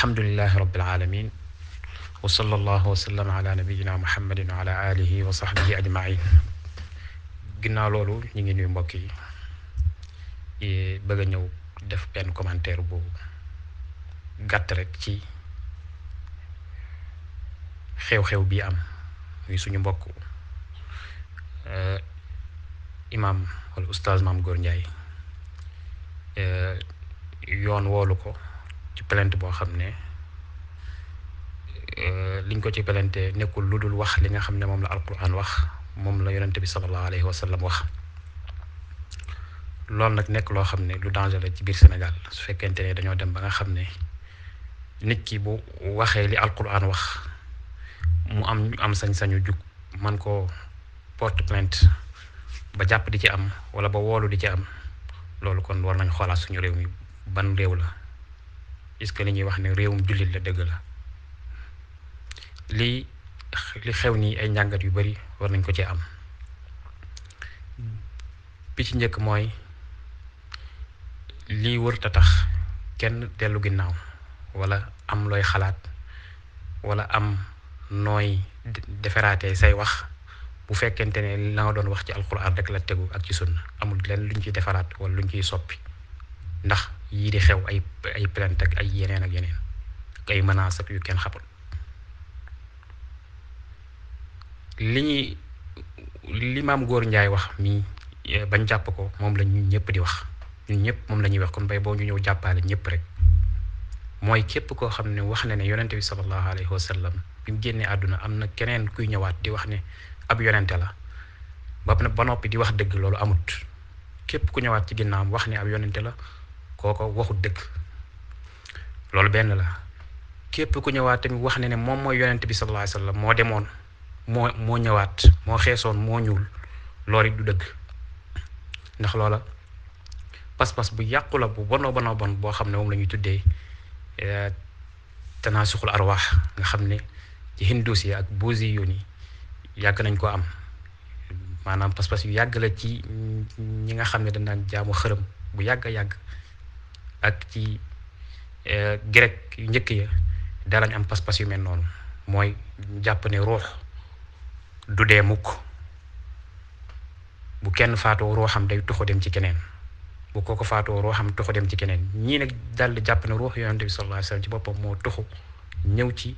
alhamdulillahi rabbil alamin wa sallallahu wa sallam ala nabiyyina muhammadin wa ala alihi wa sahbihi ajmain. ginnaaw loolu ñu ngi nuyu mbokk yi bëgg a ñëw def benn commentaire bu gàtt rek ci xew-xew bi am muy suñu mbokk imam wala oustaz Mame Gor Ndiaye yoon woolu ko ci plainte boo xam ne liñ ko ci plainte nekkul lu dul wax li nga xam ne moom la alquran wax moom la yonente bi sallallahu alayhi wa sallam wax. loolu nag nekk loo xam ne lu danger la ci biir Sénégal su fekkente ne dañoo dem ba nga xam ne nit ki bu waxee li alquran wax mu am sañ-sañu jug man koo porte plainte ba jàpp di ci am wala ba woolu di ci am loolu kon war nañ xoolaat suñu réew mi ban réew la. est-ce que li ñuy wax ne réewum jullit la dëgg la li xew nii ay njàngat yu bari war nañ ko ci am. bi ci njëkk mooy lii wërta tax kenn dellu ginnaaw wala am looy xalaat wala am nooy defaraatee say wax bu fekkente ne la nga doon wax ci alquran rek la tegu ak ci sunna amul lenn luñ ciy defaraat wala luñ ciy soppi ndax yii di xew ay plainte ak ay yeneen ak yeneen ak ay menaces ak yu kenn xamul. li Mame Gor Ndiaye wax mii bañ jàpp ko moom la ñun ñëpp di wax ñun ñëpp moom la ñuy wax kon bay boo ñu ñëw jàppaale ñëpp rek mooy képp koo xam ne wax na ne yonente bi sallallahu alayhi wa sallam bi mu génnee àdduna am na keneen kuy ñëwaat di wax ne ab yonente la ba noppi di wax dëgg loolu amut. képp ku ñëwaat ci ginnaawam wax ne ab yonente la kooko waxut dëgg loolu benn la. képp ku ñëwaat tamit wax ne moom mooy yonente bi sallallahu alayhi wa sallam moo demoon moo ñëwaat moo xeesoon moo ñuul loolu it du dëgg ndax loola pas-pas bu yàqu la bu bon boo xam ne moom la ñuy tuddee tanaasuxul arwaax nga xam ne ci hindus yi ak buusi yu ni yàgg nañ ko am maanaam pas-pas yu yàgg la ci ñi nga xam ne dañ daan jaamu xërëm bu yàgg a yàgg ak ci grec yu njëkk ya daalañ am pas-pas yu mel noonu mooy jàpp ne ruux du dee mukk bu kenn faatoo ruuxam day tuxu dem ci keneen bu kooko faatoo ruuxam tuxu dem ci keneen ñii nag daldi jàpp ne ruux yonente bi sallallahu alayhi wasallam ci boppam moo tuxu ñëw ci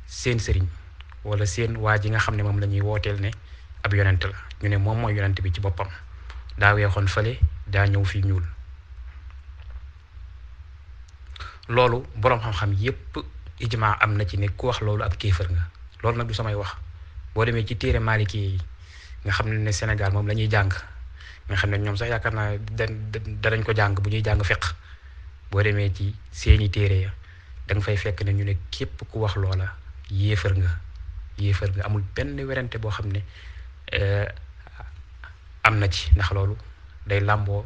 seen sëriñ wala seen waa ji nga xam ne moom la ñuy wooteel ne ab yonent la ñu ne moom mooy yonent bi ci boppam daa weexoon fële daa ñëw fii ñuul. loolu boroom xam-xam yépp ijmaa am na ci ne ku wax loolu ab kéefër nga. loolu nag du samay wax boo demee ci téere Maliki yi nga xam ne Sénégal moom la ñuy jàng nga xam ne ñoom sax yaakaar naa danañ ko jàng bu ñuy jàng fiqh boo demee ci seeni téere ya da nga fay fekk ne ñu ne képp ku wax loola yéefër nga amul benn werante boo xam ne am na ci ndax loolu day làmboo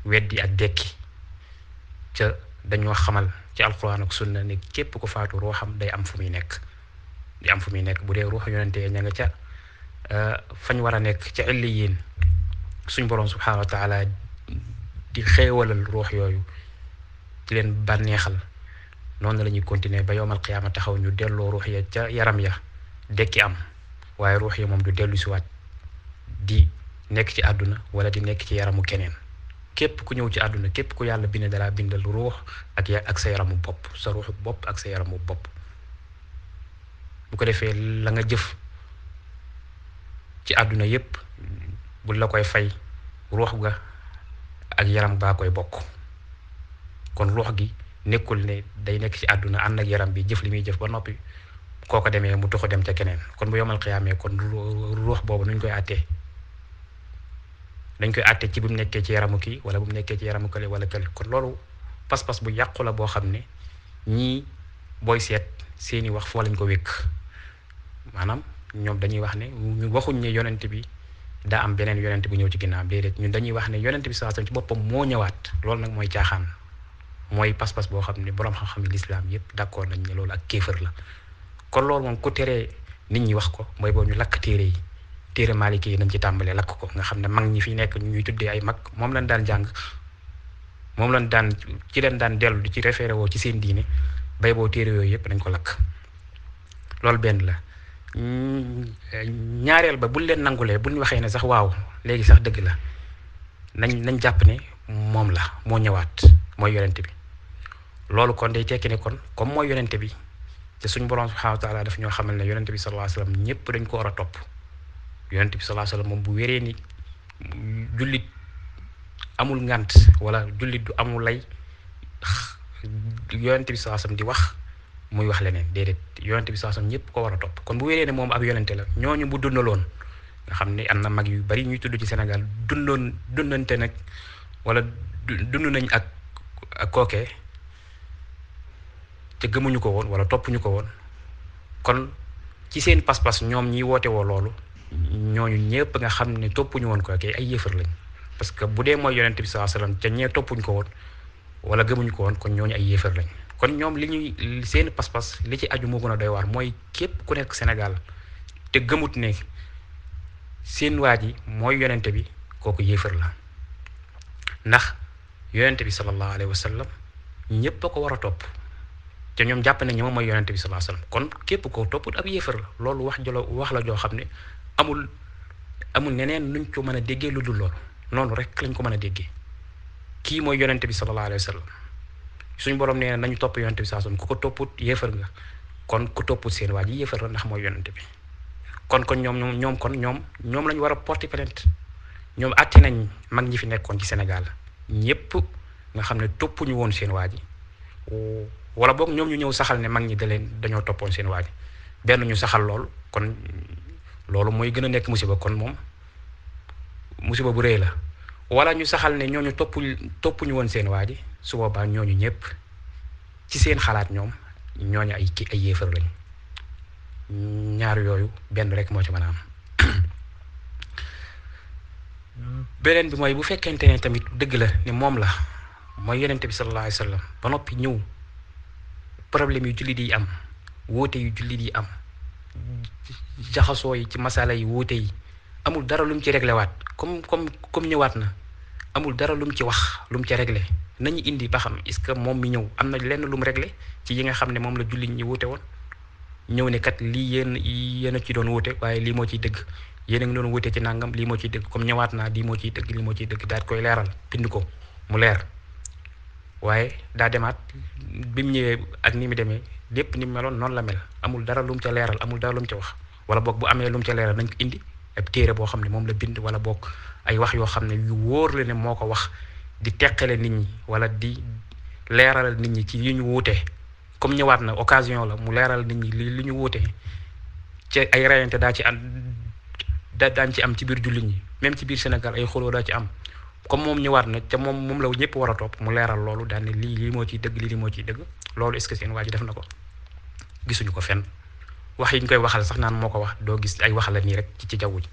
weddi ak dekki ca dañoo xamal ci alquran ak sunna ne képp ku faatu ruuxam day am fu muy nekk bu dee ruux yonente ña nga ca fañ war a nekk ca illiyin suñ boroom subhanahu wa taala di xéewalal ruux yooyu di leen bànneexal noonu la ñuy continuer ba yowmal qiyaama taxaw ñu delloo ruux ya ca yaram ya dekki am waaye ruux ya moom du dellu siwaat di nekk ci àdduna wala di nekk ci yaramu keneen. képp ku ñëw ci àdduna képp ku yàlla bind dalaa bindal ruux ak sa yaramu bopp sa ruuxu bopp ak sa yaramu bopp bu ko defee la nga jëf ci àdduna yépp bu la koy fay ruux ga ak yaram baa koy bokk kon ruux gi nekkul ne day nekk ci àdduna ànd ak yaram bi jëf li muy jëf ba noppi kooko demee mu tuxu dem ca keneen kon bu yomal xiyaamee kon ruux boobu nuñ koy àttee dañ koy àtte ci bu mu nekkee ci yaramu kii wala bu mu nekkee ci yaramu kële wala kële kon loolu pas-pas bu yàqu la boo xam ne ñii booy seet seeni wax foo lañ ko wékk maanaam ñoom dañuy wax ne ñu waxuñ ne yonent bi daa am beneen yonent bu ñëw ci ginnaaw déedéet ñun dañuy wax ne yonent bi sallallahu alayhi wasallam ci boppam moo ñëwaat loolu nag mooy caaxaan mooy pas-pas boo xam ne boroom xam-xam yi lislaam yépp d'accord nañ ne loolu ak kéefër la. kon loolu moom ku teree nit ñi wax ko mooy boo ñu lakk téere Maliki yi nañ ci tàmbalee lakk ko nga xam ne mag ñi fi nekk ñuy tuddee ay mag moom lañ daan jàng moom lañ daan ci leen daan dellu di ci référé woo ci seen diine bay boo téere yooyu yëpp dañ ko lakk. loolu benn la ñaareel ba buñ leen nangulee buñ waxee ne sax waaw léegi sax dëgg la nañ jàpp ne moom la moo ñëwaat mooy yonente bi. loolu kon day tekki ne kon comme mooy yonente bi te suñu borom subhanahu wa taala daf ñoo xamal ne yonente bi sallallahu alayhi wasallam ñëpp dañ ko war a topp. yonente bi sallallahu alayhi wasallam moom bu wéree ni jullit amul ngant wala jullit du amul lay yonente bi sallallahu alayhi wasallam di wax muy wax leneen déedéet yonente bi sallallahu alayhi wasallam ñëpp ko war a topp. kon bu wéree ne moom ab yonente la ñooñu bu dundaloon nga xam ne am na mag yu bari ñuy tudd ci Sénégal dundante nag wala dund nañ ak kookee te gëmuñu ko woon wala toppuñu ko woon kon ci seen pas-pas ñoom ñiy woote woo loolu ñooñu ñëpp nga xam ne toppuñu woon kookee ay yéefar lañ. parce que bu dee mooy yonente bi sallallahu alayhi wasallam ca ñee toppuñu ko woon wala gëmuñu ko woon kon ñooñu ay yéefar lañ. kon ñoom li ñuy seen pas-pas li ci aju moo gën a doy waar mooy képp ku nekk Sénégal te gëmut ne seen waa ji mooy yonente bi kooku yéefar la ndax yonente bi sallallahu alayhi wasallam ñëpp a ko war a topp te ñoom jàpp nañ moom mooy yonente bi sallallahu alayhi wasallam kon képp koo topput ab yéefar la. loolu wax la joo xam ne amul neneen nuñ ko mën a déggee lu dul loolu noonu rek lañ ko mën a déggee. kii mooy yonente bi sallallahu alayhi wasallam suñu borom nee na nañu topp yonente bi sallallahu alayhi wasallam ku ko topput yéefar nga kon ku topput seen waa ji yéefar la ndax mooy yonente bi. kon ñoom lañu war a porter plainte. ñoom àtte nañ mag ñi fi nekkoon ci Sénégal ñëpp nga xam ne toppuñu woon seen waa ji wala boog ñoom ñu ñëw saxal ne mag ñi dañoo toppoon seen waa ji benn ñu saxal lool kon loolu mooy gën a nekk musiba. kon moom musiba bu rëy la. wala ñu saxal ne ñooñu toppuñu woon seen waa ji su boobaa ñooñu ñëpp ci seen xalaat ñoom ñooñu ay yéefar lañ. ñaar yooyu benn rek moo ci mën a am. beneen bi mooy bu fekkente ne tamit dëgg la ni moom la mooy yonente bi sallallahu alayhi wasallam ba noppi ñëw problème yu jullit yi am wóote yu jullit yi am jaxasoo yi ci masala yi wóote yi amul dara lu mu ci réglé waat comme ñëwaat na amul dara lu mu ci wax lu mu ci réglé nañu indi ba xam est-ce que moom mi ñëw am na lenn lu mu réglé ci yi nga xam ne moom la jullit ñi wóote woon. ñëw ne kat lii yéen a ci doon wóote waaye lii moo ciy dëgg yéen a ngi doon wóote ci nangam lii moo ciy dëgg comme ñëwaat naa lii moo ciy dëgg lii moo ciy dëgg daal koy leeral bind ko mu leer. waaye daa demaat bi mu ñëwee ak ni mu demee lépp ni mu meloon noonu la mel amul dara lu mu ca leeral amul dara lu mu ca wax wala boog bu amee lu mu ca leeral nañ ko indi ab téere boo xam ne moom la bind wala boog ay wax yoo xam ne yu wóor la ne moo ko wax di teqale nit ñi wala di leeral nit ñi ci yi ñu wuute. comme ñëwaat na occasion la mu leeral nit ñi li ñu wuute ci ay rayante daañ ci am ci biir jullit ñi même ci biir Sénégal ay xuloo daa ci am comme moom ñëwaat na te moom la ñëpp war a topp mu leeral loolu daal ne lii moo ciy dëgg lii moo ciy dëgg loolu est-ce que seen waa ji def na ko gisuñu ko fenn. wax yi ñu koy waxal sax naan moo ko wax doo gis ay wax la nii rek ci jaww ji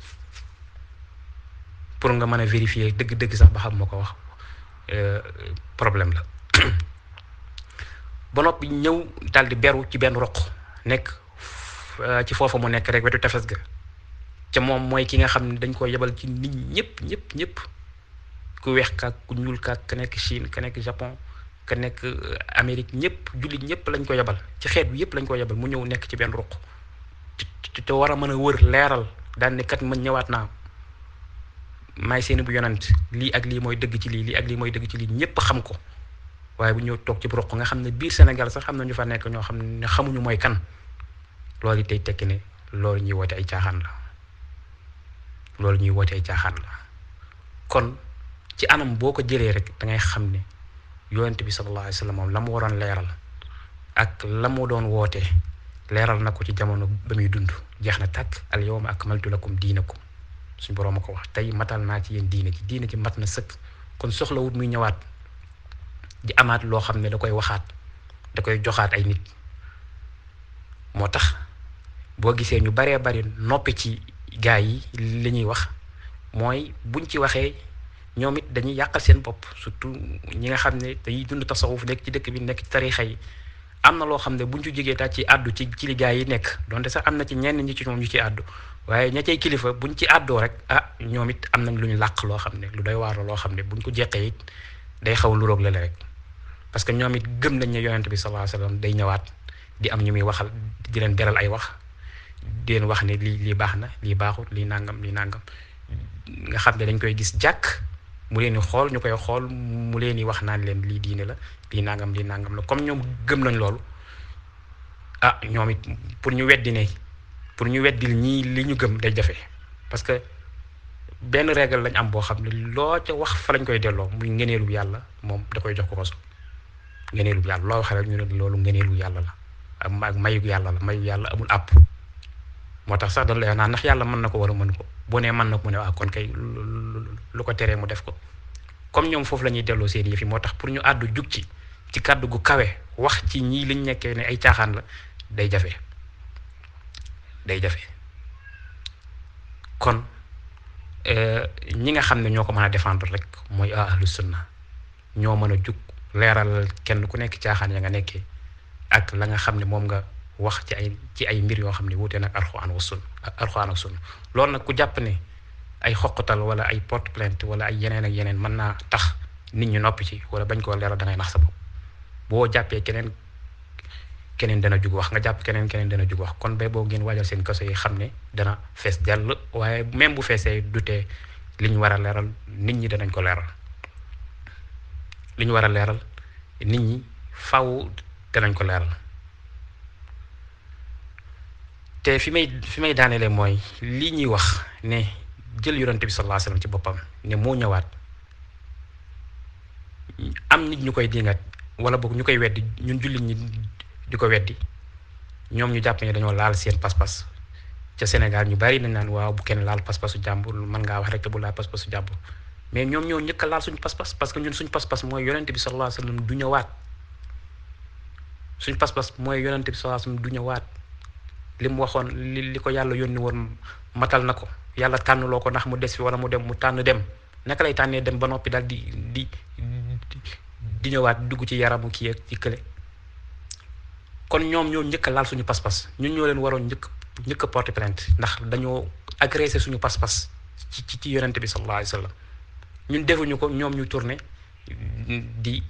pour nga mën a vérifier dëgg-dëgg sax ba xam moo ko wax problème la. ba noppi ñëw daal di beru ci benn roq nekk ci foofa mu nekk rek wetu tefes ga ca moom mooy ki nga xam ne dañ ko yebal ci nit ñëpp ku weex kaak ku ñuul kaak ka nekk Chine ka nekk Japon ka nekk Amérique ñëpp jullit ñëpp lañ ko yebal ci xeet bi yëpp lañ ko yebal mu ñëw nekk ci benn roq te war a mën a wër leeral daal ne kat ma ñëwaat naa maay seeni bu yonant lii ak lii mooy dëgg ci lii ak lii mooy dëgg ci lii ñëpp xam ko. waaye bu ñëw toog ci roq nga xam ne biir Sénégal sax xam na ñu fa nekk ñoo xam ne xamuñu mooy kan loolu it tey tekki ne loolu ñuy woote ay caaxaan la. kon ci anam boo ko jëlee rek da ngay xam ne yonent bi sallallahu alayhi wasallam moom la mu waroon leeral ak la mu doon wootee leeral na ko ci jamono ba muy dund jeex na tàkk al yawma akmaltu lakum diinakum suñu boroom a ko wax tey matal naa ci yéen diine ci mat na sëkk kon soxlawut muy ñëwaat di amaat loo xam ne da koy waxaat da koy joxaat ay nit. moo tax boo gisee ñu baree bari noppi ci gaa yi li ñuy wax mooy buñ ci waxee ñoom it dañuy yàqal seen bopp surtout ñi nga xam ne dañuy dund tasawuf nekk ci dëkk bi nekk ci tarixa yi am na loo xam ne buñ ci jógee daal ci àddu ci li gaa yi nekk donte sax am na ci ñenn ñi ci ñoom ñu ci àddu waaye ña cay kilifa buñ ci àddoo rek ñoom it am nañ lu ñu làq loo xam ne lu doy waar la loo xam ne buñ ko jeqee it day xaw lu roog la rek parce que ñoom it gëm nañ ne yonent bi sallallahu alayhi wasallam day ñëwaat di am ñu muy waxal di leen beral ay wax di leen wax ne lii baax na lii baaxut lii nangam nga xam ne dañ koy gis jàkk mu leen di xool ñu koy xool mu leen di wax naan leen lii diine la lii nangam la comme ñoom gëm nañ loolu ñoom it pour ñu weddil ñii li ñu gëm day jafe parce que benn règle lañ am boo xam ne loo ca wax fa lañ koy delloo muy ngëneelu yàlla moom da koy jox ko so ngëneelu yàlla loo wax rek ñu ne loolu ngëneelu yàlla la ak mayu yàlla amul àpp moo tax sax dañ lay naan ndax yàlla mën na ko war a mën ko boo nee mën na ko mu ne kon kay lu ko teree mu def ko comme ñoom foofu la ñuy delloo seen yëf yi moo tax pour ñu àddu jug ci kàddu gu kawe wax ci ñii liñ nekkee ne ay caaxaan la day jafe kon ñi nga xam ne ñoo ko mën a défendre rek mooy ahlu sunna ñoo mën a jug leeral kenn ku nekk caaxaan ya nga nekkee ak la nga xam ne moom nga wax ci ay mbir yoo xam ne wuute nag alxuraan ak sunna loolu nag ku jàpp ne ay xoqatal wala ay porte plainte wala ay yeneen ak yeneen mën naa tax nit ñi noppi ci wala bañ koo leeral da ngay nax sa bopp boo jàppee keneen dana jug wax nga jàpp keneen dana jug wax kon bay boo ngeen waajal seen kaso yi xam ne dana fees dell waaye même bu feesee dutee li ñu war a leeral nit ñi danañ ko leeral li ñu war a leeral nit ñi faw danañ ko leeral te fi may daaneele mooy lii ñuy wax ne jël yonent bi sallallahu alayhi wasallam ci boppam ne moo ñëwaat am nit ñu koy dingat wala boog ñu koy weddi ñun jullit ñi di ko weddi ñoom ñu jàpp ne dañoo laal seen pas-pas ca Sénégal ñu bari nañ naan waaw bu kenn laal pas-pasu jàmbur mën ngaa wax rek te bu laal pas-pasu jàmbur mais ñoom ñoo njëkk a laal suñu pas-pas parce que ñun suñu pas-pas mooy yonent bi sallallahu alayhi wasallam du ñëwaat suñu pas-pas mooy yonent bi sallallahu alayhi wasallam du ñëwaat li mu waxoon li ko yàlla yónni woon matal na ko yàlla tànnloo ko ndax mu des fi wala mu tànn dem naka lay tànnee dem ba noppi daal di ñëwaat dugg ci yaramu kii ak ci kële kon ñoom ñoo njëkk a laal suñu pas-pas ñun ñoo leen waroon njëkk a porter plainte ndax dañoo agressé suñu pas-pas ci yonent bi sallallahu alayhi wasallam ñun defuñu ko ñoom ñu tourné di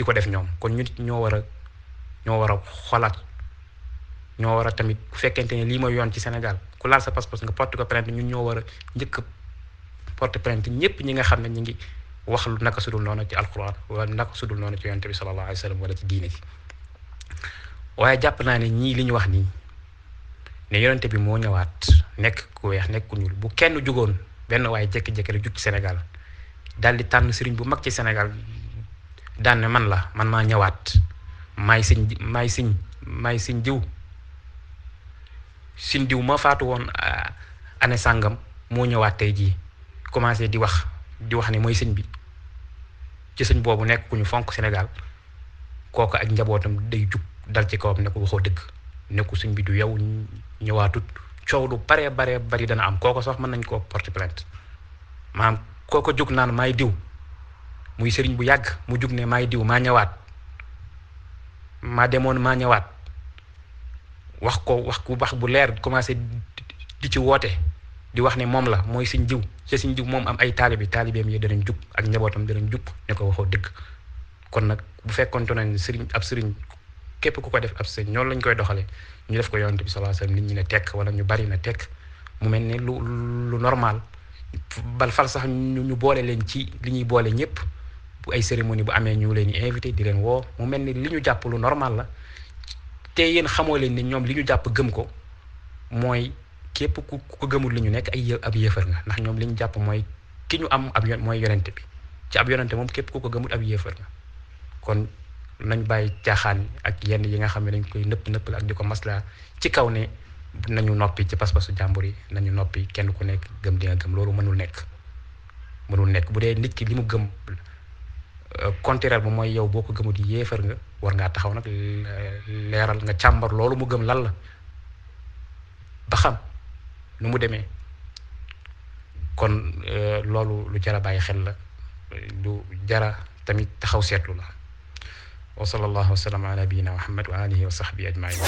ko def ñoom kon ñun ñoo war a xolaat ñoo war a tamit bu fekkente ne lii mooy yoon ci Sénégal ku laal sa pas-pas nga porte ko plainte ñun ñoo war a njëkk porte plainte ñëpp ñi nga xam ne ñi ngi wax lu naka sudul noonu ci alquran wala naka sudul noonu ci yonent bi sallallahu alayhi wasallam wala ci diine ji waaye jàpp naa ne ñii li ñu wax nii ne yonent bi moo ñëwaat nekk ku weex nekk ku ñuul bu kenn jugoon benn waaye jékki-jékki rek jug ci Sénégal daal di tànn sëriñ bu mag ci Sénégal daan ne man maa ñëwaat maay sëñ diw sin diw ma faatu woon année sàngam moo ñëwaat tey jii commencé di wax ne mooy sëñ bi ci sëñ boobu nekk ku ñu fonk Sénégal kooku ak njabootam day jug dal ci kawam ne ko waxoo dëgg ne ko sëñ bi du yow ñëwaatut coow lu bare bari dana am kooko sax mën nañ koo porter plainte maanaam kooko jug naan maay diw muy sëriñ bu yàgg mu jug ne maay diw maa ñëwaat maa demoon maa ñëwaat wax bu leer commencé di ci woote di wax ne moom la mooy sëñ diw ca sëñ diw moom am ay taalibeem yi danañ jug ak njabootam danañ jug ne ko waxoo dëgg kon nag bu fekkonte nañ ab sëriñ képp ku ko def ab sëriñ ñoonu lañ koy doxale ñu def ko yonent bi sallallahu alayhi wasallam nit ñi ne tekk wala ñu bari na tekk mu mel ne lu normal bal fal sax ñu boole leen ci li ñuy boole ñëpp bu ay cérémonie bu amee ñu leen di invité di leen woo mu mel ni li ñu jàpp lu normal la te yéen xamoo leen ni ñoom li ñu jàpp gëm ko mooy képp ku ko gëmul li ñu nekk ab yéefar nga ndax ñoom li ñu jàpp mooy ki ñu am mooy yonente bi ci ab yonente moom képp ku ko gëmul ab yéefar nga kon nañ bàyyi caaxaan ak yenn yi nga xam ne dañ koy nëpp ak di ko masla ci kaw ne nañu noppi ci pas-pasu jàmbur yi nañu noppi kenn ku nekk gëm di nga gëm loolu mënul nekk bu dee nit ki li mu gëm contraire bu mooy yow boo ko gëmut yéefar nga war ngaa taxaw nag leeral nga càmbar loolu mu gëm lan la ba xam nu mu demee kon loolu lu jara bàyyi xel la lu jara tamit taxaw seetlu la wa sallallahu wa sallam ala nabiyyina Muhammad wa alihi wa sahbihi ajmain